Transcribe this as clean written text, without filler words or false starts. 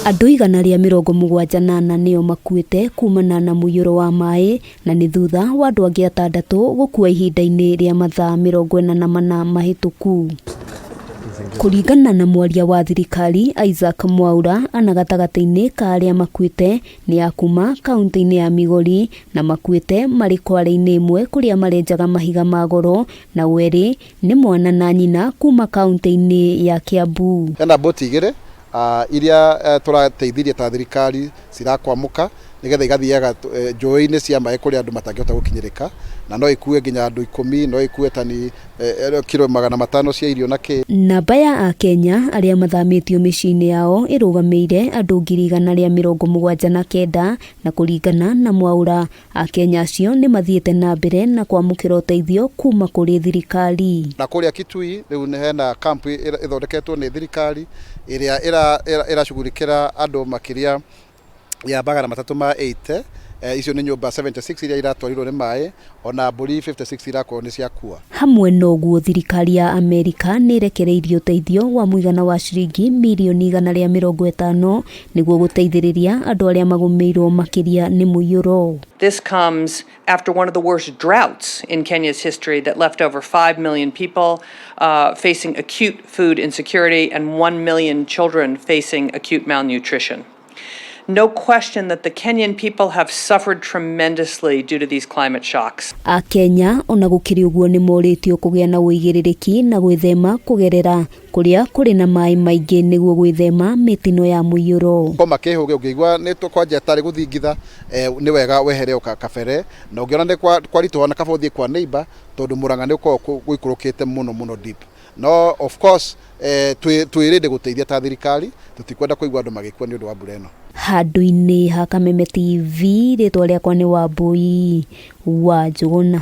Andũ 174 nĩo makuĩte kumana na mũiyũro wa maĩ na nĩ thutha wa andũ angĩ atandatũ gũkua ihinda-inĩ rĩa mathaa 44 mahĩtũku. Kũringana na mwaria wa thirikari Isaac Mwaura, ana gatagatĩ-inĩ ka arĩa makuĩte nĩ a kuma kaunti-inĩ ya Migori na makuĩte marĩ kware-inĩ ĩmwe kũrĩa marenjaga mahiga ma goro na werĩ nĩ mwana na nyina kuma kaunti-inĩ ya Kiambu. Hena mbũti igĩrĩ iria tũrateithirie ta thirikari cirakwamũka nĩgetha igathiaga njũĩ-inĩ cia maĩ kũrĩa andũ matangĩhota gũkinyĩrĩka, na no ikue nginya andũ 10, no ikue tani kiro 500 cia irio na kĩ. Namba ya Akenya arĩa mathamĩtio mĩciĩ-inĩ yao ĩrũgamĩire andũ 179,000 na kũringana na Mwaura, Akenya acio nĩ mathiĩte na mbere na kwamũkĩra ũteithio kuma kũrĩ thirikari. Na kũrĩa Kitui rĩu nĩ hena camp ĩthondeketwo nĩ thirikari ĩrĩa ĩracugurikĩra andũ makĩria ya 380. Icio nĩ nyũmba 76 iria iratwarirwo nĩ maĩ, ona mbũri 56 irakorwo nĩ ciakua. Hamwe na ũguo, thirikari ya Amerika nĩ ĩrekereirie ũteithio wa mũigana wa ciringi mirioni 150 nĩguo gũteithĩrĩria andũ arĩa magũmĩirwo makĩria nĩ mũiyũro. This comes after one of the worst droughts in Kenya's history that left over 5 million people facing acute food insecurity and 1 million children facing acute malnutrition. No question that the Kenyan people have suffered tremendously due to these climate shocks. Akenya ona gũkĩrĩ ũguo nĩ morĩtio kũgĩa na ũigĩrĩrĩki na gwĩthema kũgerera kũrĩa kũrĩ na maĩ maingĩ nĩguo gwĩthema mĩtino ya mũiyũro. Koma kĩhũgĩ ũngĩigua nĩ kwanja tarĩ gũthingitha, nĩ wega wehere o kabere, na ũngĩona nĩ kwaritũha na kaba ũthiĩ kwa neighbor, tondũ Mũrang'a nĩ ũkoragwo gũikũrũkĩte mũno mũno deep. No of course twĩ ready gũteithia ta thirikari, tũtikwenda kũigua andũ magĩkua nĩ ũndũ wa mbura ĩno. Handũ-inĩ ha Kameme TV, rĩtwa rĩakwa nĩ Wambui wa Njũgũna.